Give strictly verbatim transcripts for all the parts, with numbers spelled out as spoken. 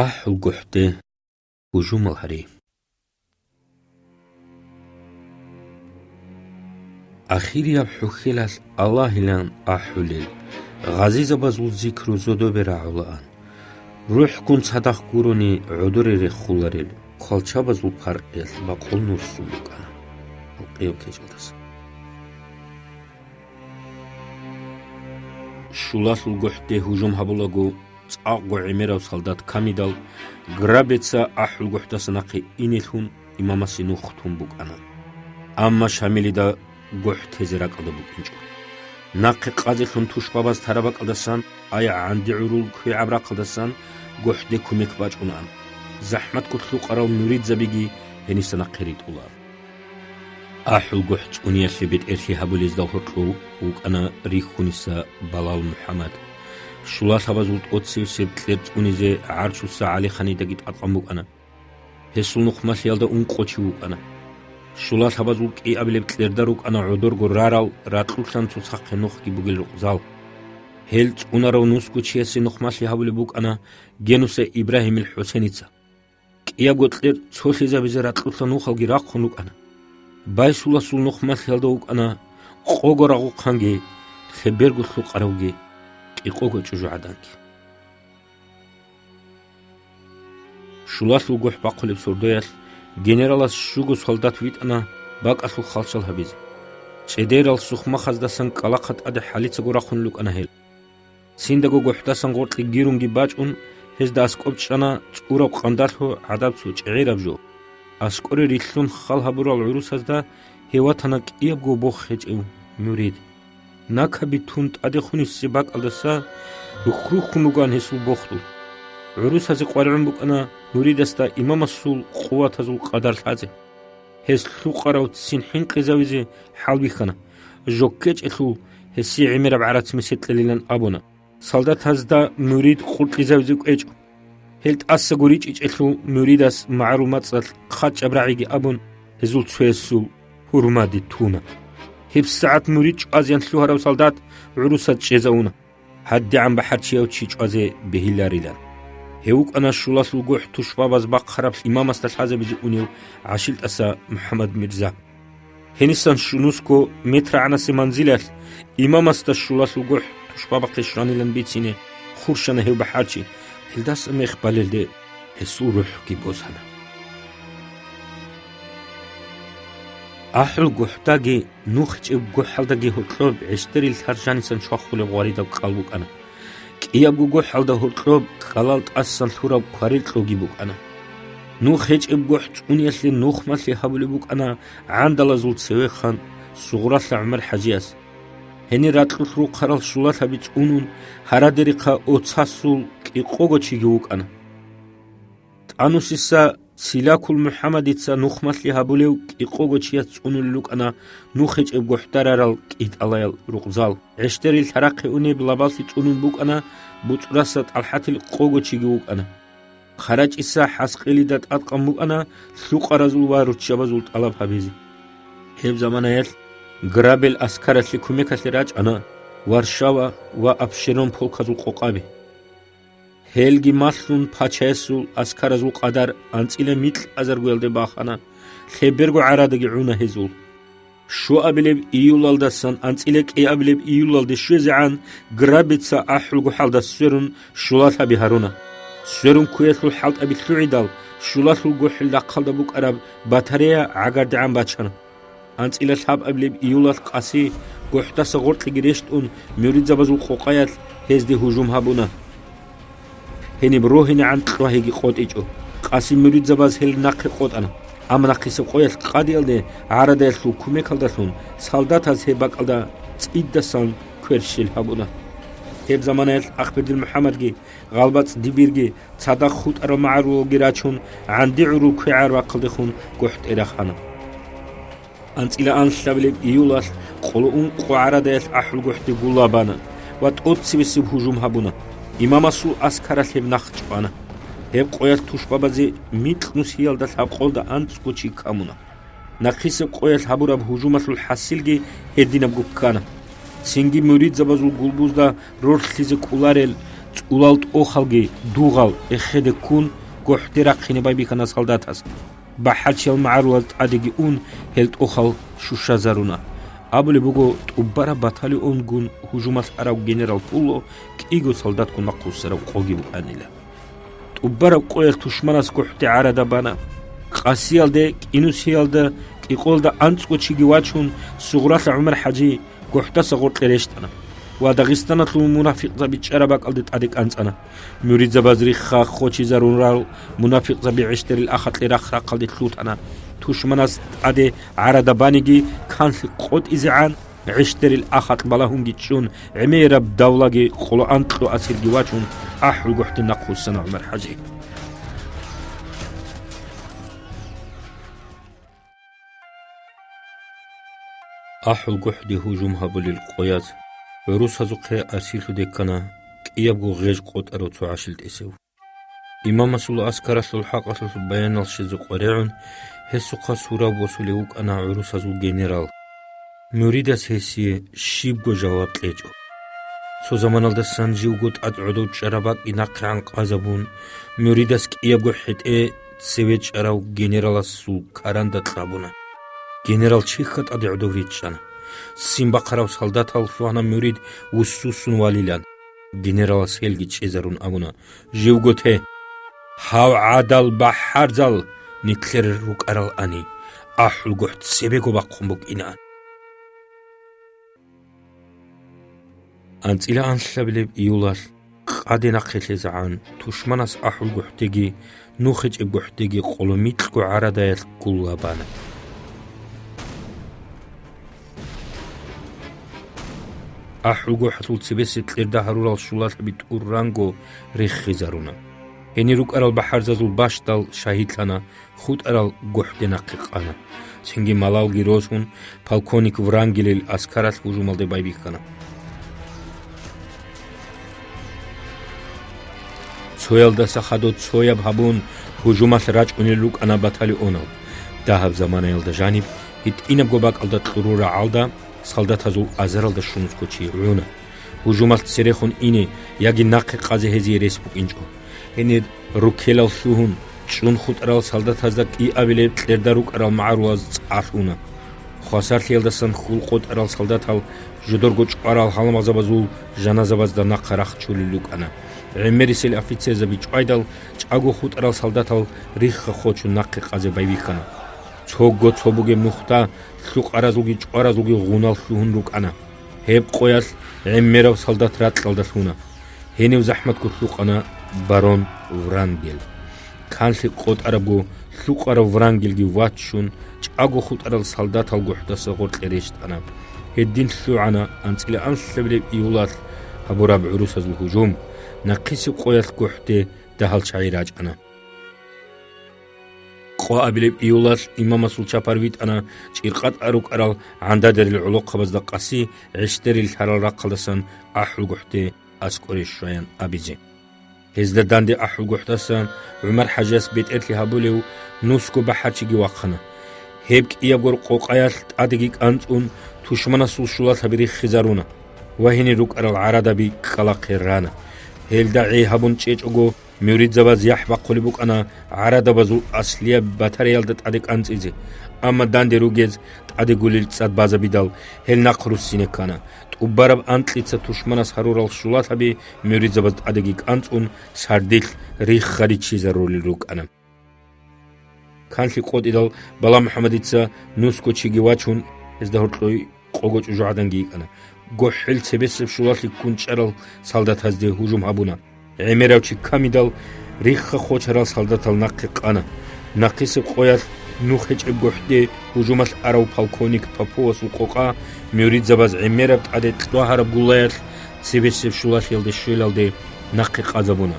АхӀулгохӀде гьужумал гьари. Ахирияб хӀухьелалъ Аллагьилан ахӀулел, гъазизабазул зикру зодобе рагӀулаан. РухӀгун цадахъ гурони гӀодоре рехуларел квалчабазул паркъиялъ бакъул нур лъун букӀана. Алкъиял кечӀалдаса. ШулалъулгохӀде гьужум гьабулаго, цӀакъго гӀемерав солдат камидал, Грабеца АхӀулгохӀдаса нахъе инелъун имамасе нух тун букӀана. Амма Шамилида гохӀ тезе ракӀалда букӀинчӀо. Нахъе къазелъун тушбабаз тараб бакӀалдасан, ай гӀанди гӀурул квегӀаб рахъалдасан гохӀде кумек бачӀунаан. ЗахӀматго лъукъарал муридзабиги гьениса нахъе ритӀулаан. АхӀулгохӀ цӀуниялъе бетӀерлъи гьабулезда гьоркьов вукӀана рихьуниса Балал МухӀаммад. Шулалъабазул тӀоцевсеб кьер цӀунизе ГӀарчуса ГӀалиханидаги тӀадкъан букӀана. Гьесул нухмалъиялда ункъо чи вукӀана. Шулалъабазул кӀиабилеб кьерда рукӀана гӀодорго рарал, ракьулъан цоцахъе нухги бугел рукъзал. Гьел цӀунарав нусго чиясе нухмалъи гьабулеб букӀана Генуса Ибрагьимил ХӀусеница. КӀиябго кьер цолъизабизе ракьулъа нухалги рахъун рукӀана. Байсуласул нухмалъиялда вукӀана къого рагъухъанги, хеберго лъукъаравги, кӀикъого чӀужугӀаданги. ШулалъулгохӀ бахъулеб сордоялъ генералас щуго солдат витӀана бакӀалъул хвалчал гьабизе. ЧӀедерал сухъмахъаздасан кӀкӀалахъа тӀаде хӀалицаго рахъун рукӀана гьел. Циндаго гохӀдасан гъоркье гирунги бачӀун, гьезда аскӀоб чӀана цӀураб къандалъу гӀадаб цо чӀегӀераб жо. АскӀоре рилълъун хал гьабурал гӀурусазда гьев ватана кӀиябго бох гьечӀев мурид. Накаби тун тӀаде хунисеб бакӀалдаса рухь-рухьун ругоан гьесул бохдул. ГӀурусазе къваригӀун букӀана муридасда имамасул къуватазул къадар лъазе. Гьес лъукъарав ццин хӀинкъизавизе хӀалбихьана. ЖоккечӀелъул гьесие гӀемераб гӀарац месед кьелилан абуна. Солдатазда мурид къуркьизавизе кӀвечӀо. Гьел тӀасаго ричӀичӀелъул муридас магӀарул мацӀалъ хъачӀаб рагӀиги абун, гьезул цоясул гьурмаде туна. ГьебсагӀат мурид чӀвазеян лъугьарав солдат гӀурусаз чӀезавуна, гьадигӀан бахӀарчияв чи чӀвазе бегьиларилан. Гьев вукӀана ШулалъулгохӀ тушбабаз бахъараб имамасда лъазабизе унев ГӀашилтӀаса МухӀаммад-Мирза. Гьенисан щунусго метрагӀанасеб манзилалъ имамасда ШулалъулгохӀ тушбабахъе щванилан бицине хурщана гьев бахӀарчи, гьелдаса мех балелде гьесул рухӀги босана. АхӀулгохӀдаги НухичӀеб гохӀалдаги гьоркьоб гӀещтери лъаржанисан чвахулеб гъваридаб кӀал букӀана. КӀиябго гохӀалда гьоркьоб кӀалал тӀасан лъураб кварил кьоги букӀана. НухичӀеб гохӀ цӀуниялъе нухмалъи гьабулеб букӀана гӀандалазул цевехъан Сугъралъа ГӀумар-хӀажияс. Гьенир ракьулъ рухъарал Шулалъаби цӀунун, гьарадерихъа оцасул кӀикъого чиги вукӀана. ТӀанусиса Цилакул МухӀаммадица нухмалъи гьабулев кӀикъого чияс цӀунулел рукӀана НухичӀеб гохӀда рарал кӀитӀалаял рукъзал. ГӀещтери лъарахъе унеб лабалъи цӀунун букӀана, БуцӀраса ТӀалхӀатил кӀикъого чиги вукӀана. ХъарачӀиса ХӀаскъилида тӀадкъан букӀана лъукъаразул ва руччабазул тӀалаб гьабизе. Гьеб заманаялъ Граббел аскаралъе кумекалъе рачӀана Варшава ва Апшерон полказул къокъаби. Гьелги малъун, пачаясул аскаразул къадар анцӀила микьазаргоялде бахана, лъеберго гӀарадаги гӀуна гьезул. Щуабилеб июлалдасан анцӀила кӀиабилеб июлалде щвезегӀан Граббеца АхӀулгохӀалда сверун Шулалъаби гьаруна. Сверун ккуялъул хӀалтӀаби лъугӀидал, ШулалъулгохӀил рахъалда букӀараб батарея гӀагардегӀан бачана. АнцӀила лъабабилеб июлалъ Къаси гохӀдаса гъоркьеги рещтӀун, муридзабазул къокъаялъ гьезде гьужум гьабуна. Гьениб рогьинегӀан кьвагьиги къотӀичӀо. Къаси муридзабаз гьел нахъе къотӀана. Амма нахъисеб къоялъ къадиялде гӀарадаялъул кумекалдалъун солдатаз гьеб бакӀалда цӀидасан кверщел гьабуна. Гьеб заманаялъ Ахбердил МухӀаммадги ГъалбацӀ Дибирги цадахъ хутӀарал магӀарулалги рачун, ГӀанди гӀурул квегӀаб рахъалдехун гохӀ тӀерахана. АнцӀила анлъабилеб июлалъ къоло ункъо гӀарадаялъ АхӀулгохӀде гулла бана ва тӀоцебесеб гьужум гьабуна. Имамасул аскаралъ гьеб нахъ чӀвана. Гьеб къоялъ тушбабазе микь нусиялда лъабкъолда анцӀго чи камуна. Нахъисеб къоялъ гьабураб гьужумалъул хӀасилги гьединабго ккана. Цинги муридзабазул гулбузда рорхлъизе кӀоларел ЦӀулал тӀохалги дугъал эхеде ккун, гохӀде рахъине байбихьана солдатас. БахӀарчиял магӀарулаз тӀадеги ун, гьел тӀохал щущазаруна. Абулеб буго, тӀубараб батальонгун гьужумалъ арав генерал Пулло кӀиго солдатгун нахъвуссараб къоги букӀанила. ТӀубараб къоялъ тушманас гохӀде гӀарада бана. Къасиялде, КӀинусиялда, кӀикъоялда анцӀго чиги вачун, Сугъралъа ГӀумар-хӀажи гохӀдаса гъоркье рещтӀана ва Дагъистаналъул мунафикъзаби чӀараб бакӀалде тӀаде кӀанцӀана. Муридзабаз рихха хочизарунарал мунафикъзаби ГӀищдерил Ахакье рахъ-рахъалде лъутана. Тушманас тӀаде гӀарада баниги, канлъи къотӀизегӀан, ГӀищдерил Ахакь балагьунги чӀун, гӀемераб давлаги къоло анкьго асирги вачун, АхӀулгохӀде нахъвуссана ГӀумар-хӀажи. АхӀулгохӀде гьужум гьабулел къояз гӀурусазухъе асирлъуде ккана кӀиябго гъеж къотӀарав цо гӀашилтӀесев. Имамасул аскаралъул хӀакъалъулъ баянал щвезе къваригӀун, гьесухъа сурав босулев вукӀана гӀурусазул генерал. Муридас гьесие щибго жаваб кьечӀо. Цо заманалдасан живго тӀад гӀодов чӀараб бакӀги нахъегӀан къазабун, муридас кӀиябго хӀетӀе цеве чӀарав генераласул каранда кьабуна. Генерал чиха тӀаде гӀодов риччана. Ццин бахъарав солдатал лъугьана мурид вуссуссун валилан. Генералас гьелги чӀезарун абуна: «Живго те! Гьав гӀадал бахӀарзал нилъер рукӀарал ани, АхӀулгохӀ цебего бахъун букӀинаан». АнцӀила анлъабилеб июлалъ къаде нахъе лъезегӀан, тушманас АхӀулгохӀдеги НухечӀебгохӀдеги къоло микьго гӀарадаялъ гулла бана. АхӀулгохӀалъул цебесеб кьерда гьарурал щулалъаби тӀур ранго риххизаруна. Гьенир рукӀарал бахӀарзазул бащдал шагьидлъана, хутӀарал гохӀде нахъе къана. Цинги малалги росун, полковник Врангелил аскаралъ гьужумалде байбихьана. Цоялдаса хадув цояб гьабун, гьужумалъ рачӀунел рукӀана батальонал. Дагьаб заманаялда жаниб, гьитӀинабго бакӀалда кьурул рагӀалда, солдатазул азаралда щунусго чи гӀуна. Гьужумалъ церехун ине яги нахъе къазе гьезие рес букӀинчӀо. Гьенир руккелал лъугьун, чӀун хутӀарал солдатазда кӀиабилеб кьерда рукӀарал магӀарулаз цӀа лъуна. Хвасарлъиялдасан хьул къотӀарал солдатал жодорго чӀварал гьалмагъзабазул жаназабазда нахъа рахчулел рукӀана. ГӀемерисел офицерзаби чӀвайдал, чӀаго хутӀарал солдатал рихха хочун нахъе къазе байбихьана. Цого цо бугеб нухда лъукъаразулги чӀваразулги гъунал лъугьун рукӀана. Гьеб къоялъ гӀемерав солдат ракьалда лъуна. Гьенив захӀматго лъукъана барон Врангель. Канлъи къотӀарабго лъукъарав Врангельги ваччун, чӀаго хутӀарал солдатал гохӀдаса гъоркье рещтӀана. Гьедин лъугӀана анцӀила анлъабилеб июлалъ гьабураб гӀурусазул гьужум, нахъисеб къоялъ гохӀде дагьал чагӀи рачӀана. Къоабилеб июлалъ имамасул чапар витӀана ЧӀиркъатӀа рукӀарал гӀандадерил гӀолохъабазда къаси ГӀищдерил лъарал рахъалдасан АхӀулгохӀде аскӀоре щваян абизе. Гьезда данде АхӀулгохӀдасан ГӀумар-хӀажияс бетӀерлъи гьабулев нусго бахӀарчиги вахъана. Гьеб кӀиябго къокъаялъ тӀадеги кӀанцӀун, тушманасул щулалъаби риххизаруна ва гьенир рукӀарал гӀарадаби кӀкӀалахъе рана. Гьелда гӀей гьабун чӀечӀого, муридзабаз яхӀ бахъулеб букӀана гӀарадабазул аслияб батареялда тӀаде кӀанцӀизе, амма данде ругез тӀаде гулел цӀад базабидал, гьел нахъ руссине ккана. ТӀубараб анкьица тушманас гьарурал щулалъаби муридзабаз тӀадеги кӀанцӀун, сардилъ рихха риччизарулел рукӀана. Канлъи къотӀидал, Бала МухӀамадица нусго чиги вачун, гьезда гьоркьой къого чӀужугӀаданги йикӀана. ГохӀил цебесеб щулалъе ккун чӀарал солдатазде гьужум гьабуна. ГӀемерав чи камидал, рихха хочарал солдатал нахъе къана. Нахъисеб къоялъ НухечӀебгохӀде гьужумалъ арав полковник Поповасул къокъа муридзабаз гӀемераб тӀаде кьвагьараб гуллаялъ цебесеб щулалъиялде щвелалде нахъе къазабуна.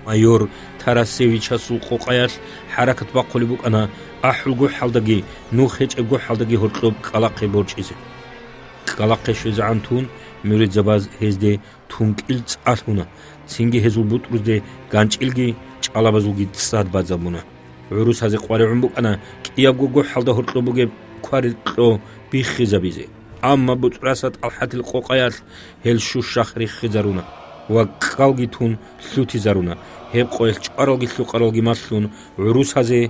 Майор Тарасевичасул къокъаялъ хӀаракат бахъулеб букӀана АхӀулгохӀалдаги НухечӀебгохӀалдаги гьоркьоб кӀкӀалахъе борчӀизе. КӀкӀалахъе щвезегӀан тун, муридзабаз гьезде тункӀил цӀа лъуна, цинги гьезул бутӀрузде ганчӀилги чӀалабазулги цӀад базабуна. ГӀурусазе къваригӀун букӀана кӀиябго гохӀалда гьоркьоб бугеб кварил кьо биххизабизе, амма БуцӀраса ТӀалхӀатил къокъаялъ гьел щущахъ риххизаруна. ва кӀкӀалги тун лъутизаруна. Гьеб къоялъ чӀваралги лъукъаралги малъун, гӀурусазе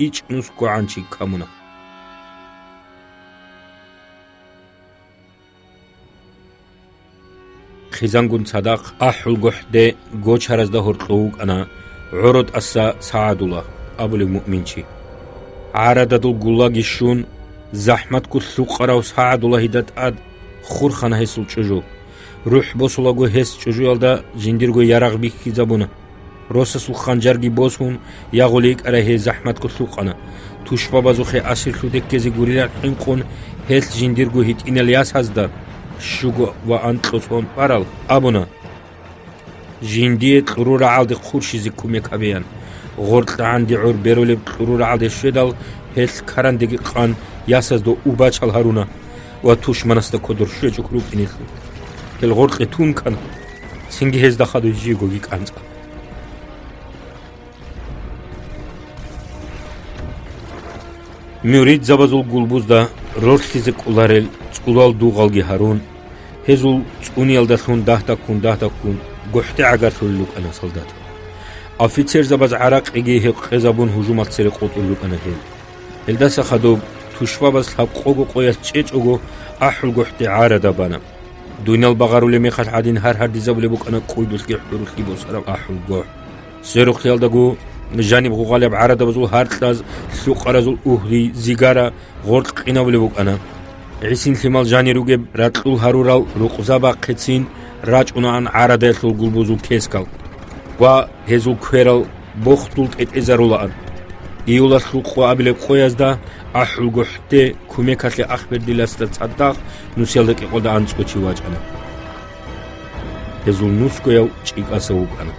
ичӀнусго гӀанчи камуна. Хъизангун цадахъ АхӀулгохӀде гочаразда гьоркьов вукӀана ГӀоротӀаса СагӀадулла абулев муъминчи. ГӀарададул гуллаги щун, захӀматго лъукъарав СагӀадуллагьида тӀад хурхана гьесул чӀужу. РухӀ босулаго гьес чӀужуялда жиндирго ярагъ бихьизабуна. Росасул ханжарги босун, ягъулей кӀара гьей захӀматго лъукъана. Тушбабазухъе асирлъуде ккезе гурилан хӀинкъун, гьелъ жиндирго гьитӀинал ясазда, щуго ва анкьго цӀун парал, абуна: «Жиндие кьуру рагӀалде хъурщизе кумек гьабеян». Гъоркьа гӀанди гӀур берулеб кьуру рагӀалде щведал, гьелъ карандеги къан, ясазда убачал гьаруна ва тушманасда кодор щвечӀого рукӀинелъул. Гьел гъоркье тун ккана, цинги гьезда хадуй жийгоги кӀанцӀана. Муридзабазул гулбузда ролъизе кӀоларел цӀулал дугъалги гьарун, гьезул цӀуниялдалъун дагь-дагьккун, дагь-дагьккун гохӀде гӀагарлъулел рукӀана солдат. Офицерзабаз гӀаракъиги гьекъезабун гьужумалъ цере къотӀулел рукӀана гьел. Гьелдаса хадуб тушбабаз лъабкъого къоялъ чӀечӀого АхӀулгохӀде гӀарада бана. Дунял багъарулеб мехалъ гӀадин гьар-гьардизабулеб букӀана кӀуйдулъги хӀурулъги босараб АхӀулгохӀ. Сверухълъиялдаго жаниб гъугъалеб гӀарадабазул гьаркьаз, лъукъаразул угьри, зигара, гъоркь къинабулеб букӀана. ГӀисин-лъимал жанир ругеб ракьул гьарурал рукъзабахъецин рачӀунаан гӀарадаялъул гулбузул кескал ва гьезул кверал бохдул тӀетӀезарулаан. Июлалъул къо абилеб къоязда АхӀулгохӀде кумекалъе ахбердиласда цадахъ нусиялда кӀикъоялда анцӀго чи вачӀана. Гьезул нусгояв ЧӀикӀаса вукӀана.